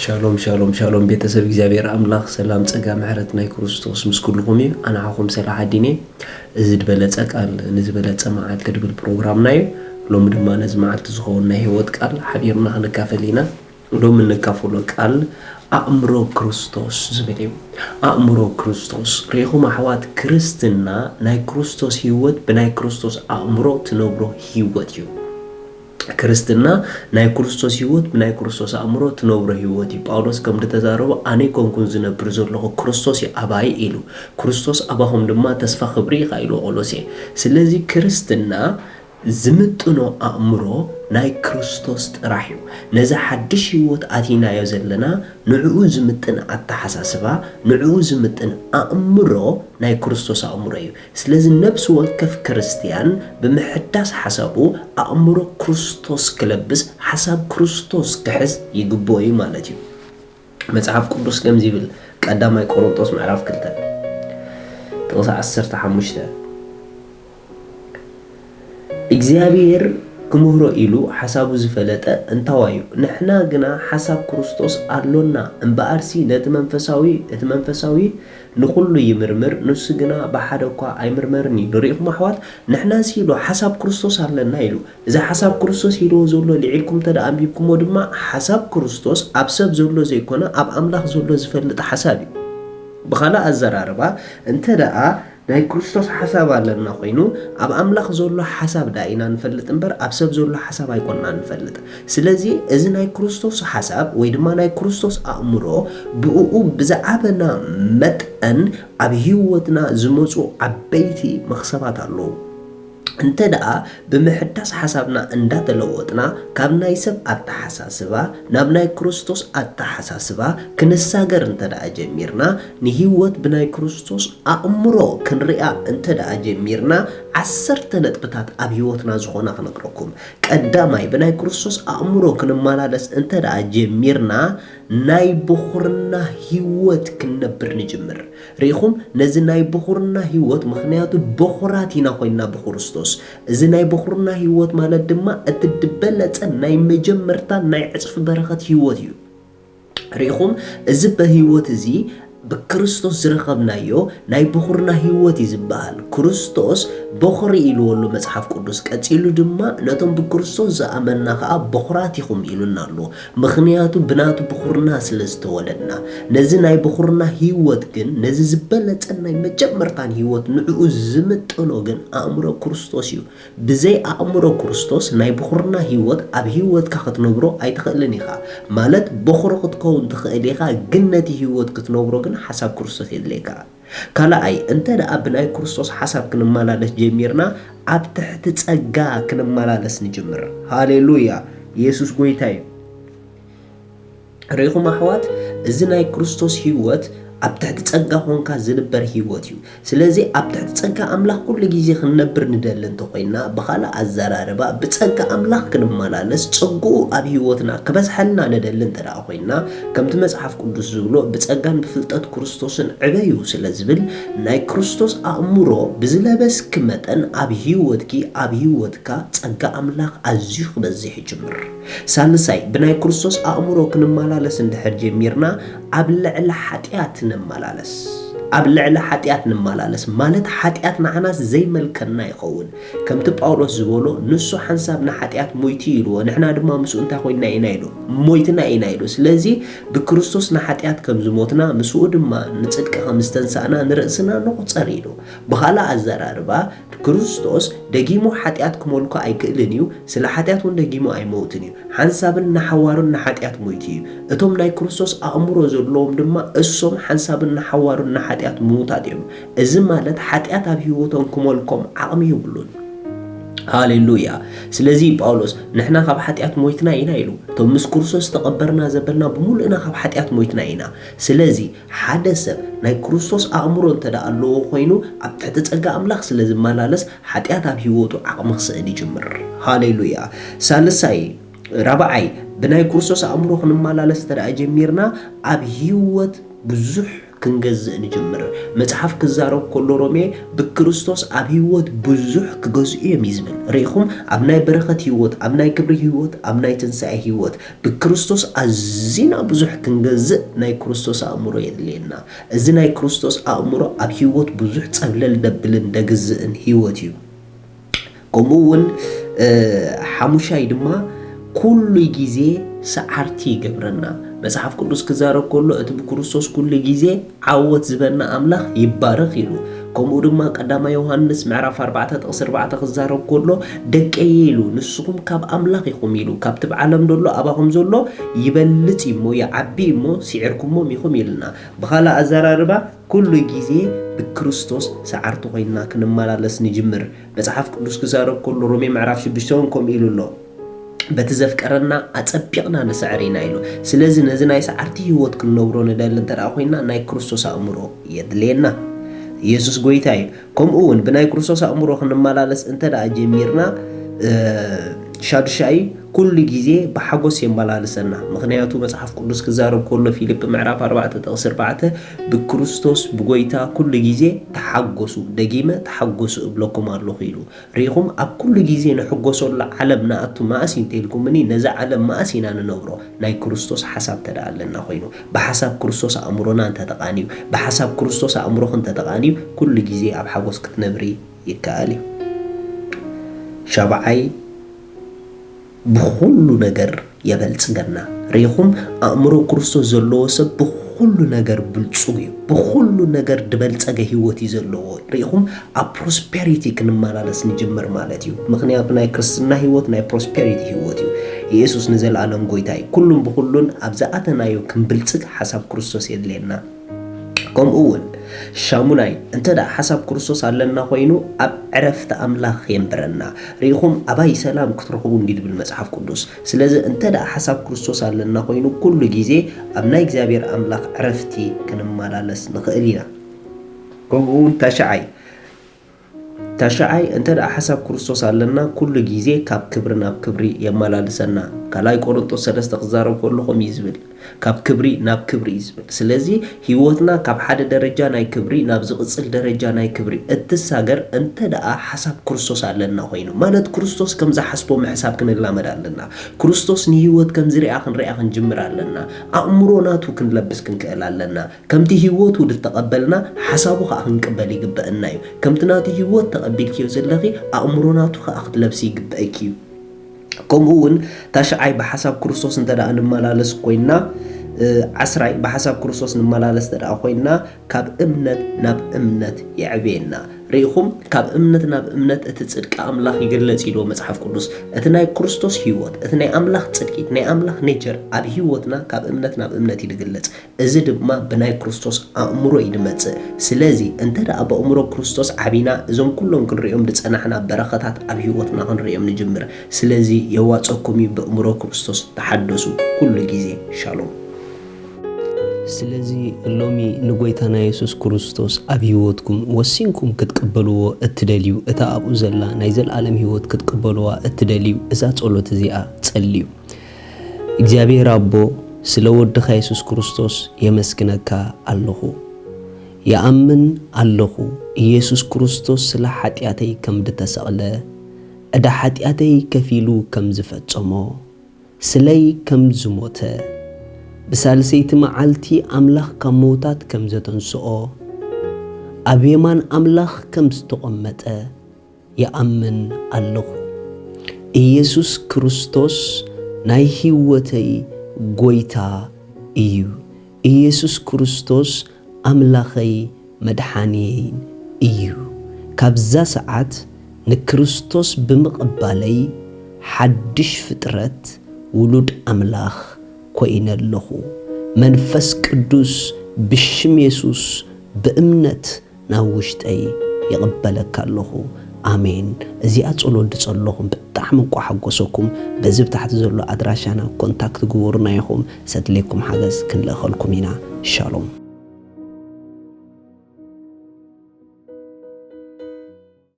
ሻሎም ሻሎም ሻሎም፣ ቤተሰብ እግዚኣብሔር ኣምላኽ ሰላም ጸጋ ምሕረት ናይ ክርስቶስ ምስ ኩልኹም እዩ። ኣነ ሓኹም ሰላሓዲን እየ። እዚ ዝበለጸ ቃል ንዝበለጸ መዓልቲ ድብል ፕሮግራምና እዩ። ሎሚ ድማ ነዚ መዓልቲ ዝኸውን ናይ ህይወት ቃል ሓቢርና ክንካፈል ኢና። ሎሚ እንካፈሎ ቃል ኣእምሮ ክርስቶስ ዝብል እዩ። ኣእምሮ ክርስቶስ ርኢኹም ኣሕዋት፣ ክርስትና ናይ ክርስቶስ ህይወት ብናይ ክርስቶስ ኣእምሮ ትነብሮ ህይወት እዩ። ክርስትና ናይ ክርስቶስ ህይወት ብናይ ክርስቶስ ኣእምሮ ትነብሮ ህይወት እዩ። ጳውሎስ ከም ዝተዛረቦ ኣነ ኣይኮንኩን ዝነብር ዘለኹ ክርስቶስ እዩ ኣባይ ኢሉ። ክርስቶስ ኣባኹም ድማ ተስፋ ክብሪ ኢኻ ኢሉ ቆሎሴ። ስለዚ ክርስትና ዝምጥኖ ኣእምሮ ናይ ክርስቶስ ጥራሕ እዩ። ነዚ ሓድሽ ህይወት ኣቲናዮ ዘለና ንዕኡ ዝምጥን ኣተሓሳስባ፣ ንዕኡ ዝምጥን ኣእምሮ ናይ ክርስቶስ ኣእምሮ እዩ። ስለዚ ነብሲ ወከፍ ክርስትያን ብምሕዳስ ሓሳቡ ኣእምሮ ክርስቶስ ክለብስ፣ ሓሳብ ክርስቶስ ክሕዝ ይግብኦ እዩ ማለት እዩ። መጽሓፍ ቅዱስ ከምዚ ይብል፣ ቀዳማይ ቆሮንጦስ ምዕራፍ ክልተ ጥቕሲ ዓሰርተ ሓሙሽተ፣ እግዚኣብሔር ክምህሮ ኢሉ ሓሳቡ ዝፈለጠ እንታዋዩ? ንሕና ግና ሓሳብ ክርስቶስ ኣሎና፣ እምበኣርሲ ነቲ መንፈሳዊ፣ እቲ መንፈሳዊ ንኹሉ ይምርምር፣ ንሱ ግና ብሓደ እኳ ኣይምርመርን እዩ። ንሪኢኹም ኣሕዋት፣ ንሕናስ ኢሉ ሓሳብ ክርስቶስ ኣለና ኢሉ። እዚ ሓሳብ ክርስቶስ ኢልዎ ዘሎ ልዒልኩም እንተ ደኣ ኣንቢብኩሞ ድማ፣ ሓሳብ ክርስቶስ ኣብ ሰብ ዘሎ ዘይኮነ፣ ኣብ ኣምላኽ ዘሎ ዝፈልጥ ሓሳብ እዩ። ብኻልእ ኣዘራርባ፣ እንተ ደኣ ናይ ክርስቶስ ሓሳብ ኣለና ኮይኑ፣ ኣብ ኣምላኽ ዘሎ ሓሳብ ደኣ ኢና ንፈልጥ እምበር፣ ኣብ ሰብ ዘሎ ሓሳብ ኣይኮንና ንፈልጥ። ስለዚ፣ እዚ ናይ ክርስቶስ ሓሳብ ወይ ድማ ናይ ክርስቶስ ኣእምሮ፣ ብእኡ ብዝዓበና መጠን ኣብ ህይወትና ዝመጹ ዓበይቲ መኽሰባት ኣለዉ። እንተ ደኣ ብምሕዳስ ሓሳብና እንዳተለወጥና፣ ካብ ናይ ሰብ ኣተሓሳስባ ናብ ናይ ክርስቶስ ኣተሓሳስባ ክንሳገር እንተ ደኣ ጀሚርና፣ ንህይወት ብናይ ክርስቶስ ኣእምሮ ክንሪኣ እንተ ደኣ ጀሚርና፣ ዓሰርተ ነጥብታት ኣብ ህይወትና ዝኾና ክነግረኩም። ቀዳማይ፣ ብናይ ክርስቶስ ኣእምሮ ክንመላለስ እንተ ደኣ ጀሚርና፣ ናይ ብኹርና ህይወት ክንነብር ንጅምር። ርኢኹም፣ ነዚ ናይ ብኹርና ህይወት፣ ምኽንያቱ በኹራት ኢና ኮይንና ብክርስቶስ። እዚ ናይ በኹርና ህይወት ማለት ድማ እቲ ዝበለጸ ናይ መጀመርታ ናይ ዕጽፊ በረኸት ህይወት እዩ። ርኢኹም፣ እዚ በህይወት እዚ ብክርስቶስ ዝረኸብናዮ ናይ በኹርና ህይወት እዩ ዝበሃል። ክርስቶስ በኹሪ ኢልዎ ኣሎ መጽሓፍ ቅዱስ። ቀጺሉ ድማ ነቶም ብክርስቶስ ዝኣመንና ኸኣ በኹራት ኢኹም ኢሉና ኣሎ። ምኽንያቱ ብናቱ በኹርና ስለ ዝተወለድና። ነዚ ናይ በኹርና ህይወት ግን፣ ነዚ ዝበለጸን ናይ መጀመርታን ህይወት ንዕኡ ዝምጥኖ ግን ኣእምሮ ክርስቶስ እዩ። ብዘይ ኣእምሮ ክርስቶስ ናይ በኹርና ህይወት ኣብ ህይወትካ ክትነብሮ ኣይትኽእልን ኢኻ። ማለት በኹሪ ክትከውን ትኽእል ኢኻ፣ ግን ነቲ ህይወት ክትነብሮ ግን ሓሳብ ክርስቶስ የድልየካ። ካልኣይ፣ እንተ ደኣ ብናይ ክርስቶስ ሓሳብ ክንመላለስ ጀሚርና፣ ኣብ ትሕቲ ጸጋ ክንመላለስ ንጅምር። ሃሌሉያ! ኢየሱስ ጐይታ እዩ። ርኢኹም ኣሕዋት፣ እዚ ናይ ክርስቶስ ህይወት ኣብ ትሕቲ ጸጋ ኾንካ ዝንበር ህይወት እዩ። ስለዚ ኣብ ትሕቲ ጸጋ ኣምላኽ ኩሉ ግዜ ክንነብር ንደሊ እንተኾይንና፣ ብኻልእ ኣዘራርባ ብጸጋ ኣምላኽ ክንመላለስ፣ ጸግኡ ኣብ ህይወትና ክበዝሐልና ንደሊ እንተ ደኣ ኮይንና፣ ከምቲ መጽሓፍ ቅዱስ ዝብሎ፣ "ብጸጋን ብፍልጠት ክርስቶስን ዕበዩ" ስለ ዝብል፣ ናይ ክርስቶስ ኣእምሮ ብዝለበስኪ መጠን ኣብ ህይወትኪ፣ ኣብ ህይወትካ ጸጋ ኣምላኽ ኣዝዩ ክበዝሕ ይጅምር። ሳልሳይ፣ ብናይ ክርስቶስ ኣእምሮ ክንመላለስ እንድሕር ጀሚርና፣ ኣብ ልዕሊ ሓጢኣት ንመላለስ። ኣብ ልዕሊ ሓጢኣት ንመላለስ ማለት ሓጢኣት ንዓናስ ዘይመልከና ይኸውን። ከምቲ ጳውሎስ ዝበሎ፣ "ንሱ ሓንሳብ ንሓጢኣት ሞይቱ" ኢልዎ፣ ንሕና ድማ ምስኡ እንታይ ኮይንና ኢና ኢሉ? ሞይትና ኢና ኢሉ። ስለዚ ብክርስቶስ ንሓጢኣት ከም ዝሞትና፣ ምስኡ ድማ ንጽድቂ ከም ዝተንሳእና ንርእስና ንቑጸር ኢሉ። ብኻልእ ኣዘራርባ፣ ክርስቶስ ደጊሙ ሓጢኣት ክመልኮ ኣይክእልን እዩ፣ ስለ ሓጢኣት እውን ደጊሙ ኣይመውትን እዩ። ሓንሳብን ንሓዋሩን ንሓጢኣት ሞይቱ እዩ። እቶም ናይ ክርስቶስ ኣእምሮ ዘለዎም ድማ እሶም ሓንሳብን ንሓዋሩን ንሓጢኣት ምዉታት እዮም። እዚ ማለት ሓጢኣት ኣብ ህይወቶም ክመልኮም ዓቕሚ የብሉን። ሃሌሉያ! ስለዚ ጳውሎስ፣ "ንሕና ካብ ሓጢኣት ሞይትና ኢና" ኢሉ። እቶም ምስ ክርስቶስ ዝተቐበርና ዘበልና ብምሉእና ካብ ሓጢኣት ሞይትና ኢና። ስለዚ ሓደ ሰብ ናይ ክርስቶስ ኣእምሮ እንተ ደኣ ኣለዎ ኮይኑ፣ ኣብ ትሕቲ ጸጋ ኣምላኽ ስለ ዝመላለስ፣ ሓጢኣት ኣብ ህይወቱ ዓቕሚ ክስእን ይጅምር። ሃሌሉያ! ሳልሳይ፣ ራብዓይ፣ ብናይ ክርስቶስ ኣእምሮ ክንመላለስ እንተ ደኣ ጀሚርና፣ ኣብ ህይወት ብዙሕ ክንገዝእ ንጅምር። መጽሓፍ ክዛረብ ከሎ ሮሜ ብክርስቶስ ኣብ ህይወት ብዙሕ ክገዝኡ እዮም እዩ ዝብል። ርኢኹም? ኣብ ናይ በረኸት ህይወት፣ ኣብ ናይ ክብሪ ህይወት፣ ኣብ ናይ ትንሳኤ ህይወት ብክርስቶስ ኣዚና ብዙሕ ክንገዝእ ናይ ክርስቶስ ኣእምሮ የድልየና። እዚ ናይ ክርስቶስ ኣእምሮ ኣብ ህይወት ብዙሕ ጸብለል ደብልን ደግዝእን ህይወት እዩ። ከምኡ እውን ሓሙሻይ ድማ ኩሉ ግዜ ሰዓርቲ ይገብረና። መጽሓፍ ቅዱስ ክዛረብ ከሎ እቲ ብክርስቶስ ኩሉ ግዜ ዓወት ዝበና ኣምላኽ ይባረኽ ኢሉ። ከምኡ ድማ ቀዳማይ ዮሃንስ ምዕራፍ ኣርባዕተ ጥቕሲ ኣርባዕተ ክዛረብ ከሎ ደቀየ ኢሉ፣ ንስኹም ካብ ኣምላኽ ኢኹም ኢሉ፣ ካብቲ ብዓለም ዘሎ ኣባኹም ዘሎ ይበልጽ እሞ ይዓቢ እሞ ስዒርኩሞም ኢኹም ኢልና። ብኻልእ ኣዘራርባ ኩሉ ግዜ ብክርስቶስ ሰዓርቲ ኮይንና ክንመላለስ ንጅምር። መጽሓፍ ቅዱስ ክዛረብ ከሎ ሮሜ ምዕራፍ ሽዱሽተ እውን ከምኡ ኢሉ ኣሎ። በቲ ዘፍቀረና ኣጸቢቕና ንስዕር ኢና ኢሉ። ስለዚ ነዚ ናይ ሰዓርቲ ህይወት ክንነብሮ ንደሊ እንተ ደኣ ኮይንና ናይ ክርስቶስ ኣእምሮ የድልየና። ኢየሱስ ጎይታ እዩ። ከምኡ እውን ብናይ ክርስቶስ ኣእምሮ ክንመላለስ እንተ ደኣ ጀሚርና ሻዱሻይ ኩሉ ግዜ ብሓጎስ የመላልሰና። ምኽንያቱ መጽሓፍ ቅዱስ ክዛረብ ከሎ ፊልጲ ምዕራፍ ኣርባዕተ ጥቕሲ ኣርባዕተ ብክርስቶስ ብጎይታ ኩሉ ግዜ ተሓጎሱ፣ ደጊመ ተሓጎሱ እብለኩም ኣለኹ ኢሉ። ርኢኹም? ኣብ ኩሉ ግዜ ንሕጎሰሉ ዓለም ንኣቱ መኣስ እዩ እንተኢልኩምኒ፣ ነዛ ዓለም መኣስ ኢና ንነብሮ? ናይ ክርስቶስ ሓሳብ እንተ ደኣ ኣለና ኮይኑ፣ ብሓሳብ ክርስቶስ ኣእምሮና እንተ ተቓንዩ፣ ብሓሳብ ክርስቶስ ኣእምሮኺ እንተ ተቓንዩ፣ ኩሉ ግዜ ኣብ ሓጎስ ክትነብሪ ይከኣል እዩ። ሻብዓይ፣ ብኹሉ ነገር የበልጽገና። ርኢኹም? ኣእምሮ ክርስቶስ ዘለዎ ሰብ ብኹሉ ነገር ብልጹግ እዩ። ብኹሉ ነገር ዝበልጸገ ህይወት እዩ ዘለዎ። ርኢኹም? ኣብ ፕሮስፐሪቲ ክንመላለስ ንጅምር ማለት እዩ። ምኽንያቱ ናይ ክርስትና ህይወት ናይ ፕሮስፐሪቲ ህይወት እዩ። ኢየሱስ ንዘለኣለም ጎይታ እዩ። ኩሉን ብኹሉን ኣብ ዝኣተናዮ ክንብልጽግ ሓሳብ ክርስቶስ የድልየና። ከምኡ እውን ሻሙናይ፣ እንተ ደኣ ሓሳብ ክርስቶስ ኣለና ኮይኑ ኣብ ዕረፍቲ ኣምላኽ የንብረና። ርኢኹም? ኣባይ ሰላም ክትረኽቡ እንዲ ድብል መጽሓፍ ቅዱስ። ስለዚ እንተ ደኣ ሓሳብ ክርስቶስ ኣለና ኮይኑ ኩሉ ግዜ ኣብ ናይ እግዚኣብሔር ኣምላኽ ዕረፍቲ ክንመላለስ ንኽእል ኢና። ከምኡ እውን ታሽዓይ፣ ታሽዓይ፣ እንተ ደኣ ሓሳብ ክርስቶስ ኣለና ኩሉ ግዜ ካብ ክብሪ ናብ ክብሪ የመላልሰና። ካልኣይ ቆሮንጦስ ሰለስተ ክዛረብ ከሎ ከምኡ እዩ ዝብል፣ ካብ ክብሪ ናብ ክብሪ እዩ ዝብል። ስለዚ ህይወትና ካብ ሓደ ደረጃ ናይ ክብሪ ናብ ዝቕጽል ደረጃ ናይ ክብሪ እትሳገር እንተ ደኣ ሓሳብ ክርስቶስ ኣለና ኮይኑ፣ ማለት ክርስቶስ ከም ዝሓስቦ ምሕሳብ ክንላመድ ኣለና። ክርስቶስ ንህይወት ከም ዝሪኣ ክንሪኣ ክንጅምር ኣለና። ኣእምሮ ናቱ ክንለብስ ክንክእል ኣለና። ከምቲ ህይወቱ ዝተቐበልና ሓሳቡ ኸኣ ክንቅበል ይግበአና እዩ። ከምቲ ናቱ ህይወት ተቐቢልክዮ ዘለኺ ኣእምሮ ናቱ ኸኣ ክትለብሲ ይግበአኪ እዩ። ከምኡ እውን ታሽዓይ ብሓሳብ ክርስቶስ እንተ ደኣ ንመላለስ ኮይንና፣ እ፣ ዓስራይ ብሓሳብ ክርስቶስ ንመላለስ እንተ ደኣ ኮይንና ካብ እምነት ናብ እምነት የዕብየና። ርኢኹም? ካብ እምነት ናብ እምነት እቲ ጽድቂ ኣምላኽ ይግለጽ ኢሉ መጽሓፍ ቅዱስ። እቲ ናይ ክርስቶስ ህይወት፣ እቲ ናይ ኣምላኽ ጽድቂ፣ እቲ ናይ ኣምላኽ ኔቸር ኣብ ህይወትና ካብ እምነት ናብ እምነት እዩ ዝግለጽ። እዚ ድማ ብናይ ክርስቶስ ኣእምሮ እዩ ዝመጽእ። ስለዚ እንተ ደኣ ብኣእምሮ ክርስቶስ ዓቢና፣ እዞም ኩሎም ክንርእዮም ዝጸናሕና በረኸታት ኣብ ህይወትና ክንርእዮም ንጅምር። ስለዚ የዋጸኩም እዩ ብኣእምሮ ክርስቶስ ተሓደሱ ኩሉ ግዜ። ሻሎም። ስለዚ ሎሚ ንጎይታና የሱስ ክርስቶስ ኣብ ህይወትኩም ወሲንኩም ክትቅበልዎ እትደልዩ፣ እታ ኣብኡ ዘላ ናይ ዘለኣለም ህይወት ክትቅበልዋ እትደልዩ፣ እዛ ጸሎት እዚኣ ጸልዩ። እግዚኣብሔር ኣቦ፣ ስለ ወድኻ የሱስ ክርስቶስ የመስግነካ ኣለኹ። ይኣምን ኣለኹ፣ ኢየሱስ ክርስቶስ ስለ ሓጢኣተይ ከም ዝተሰቕለ፣ ዕዳ ሓጢኣተይ ከፊሉ ከም ዝፈጸሞ፣ ስለይ ከም ዝሞተ፣ ብሳልሰይቲ መዓልቲ ኣምላኽ ካብ ምዉታት ከም ዘተንስኦ፣ ኣብ የማን ኣምላኽ ከም ዝተቖመጠ ይኣምን ኣለኹ። ኢየሱስ ክርስቶስ ናይ ህይወተይ ጐይታ እዩ። ኢየሱስ ክርስቶስ ኣምላኸይ መድሓንየይን እዩ። ካብዛ ሰዓት ንክርስቶስ ብምቕባለይ ሓድሽ ፍጥረት ውሉድ ኣምላኽ ኮይነ ኣለኹ። መንፈስ ቅዱስ ብሽም የሱስ ብእምነት ናብ ውሽጠይ ይቕበለካ ኣለኹ። ኣሜን። እዚኣ ጸሎት ዝጸለኹም ብጣዕሚ እንቋ ሓጎሰኩም። በዚ ብታሕቲ ዘሎ ኣድራሻና ኮንታክት ግበሩና ኢኹም። ዘድልየኩም ሓገዝ ክንልእኸልኩም ኢና። ሻሎም።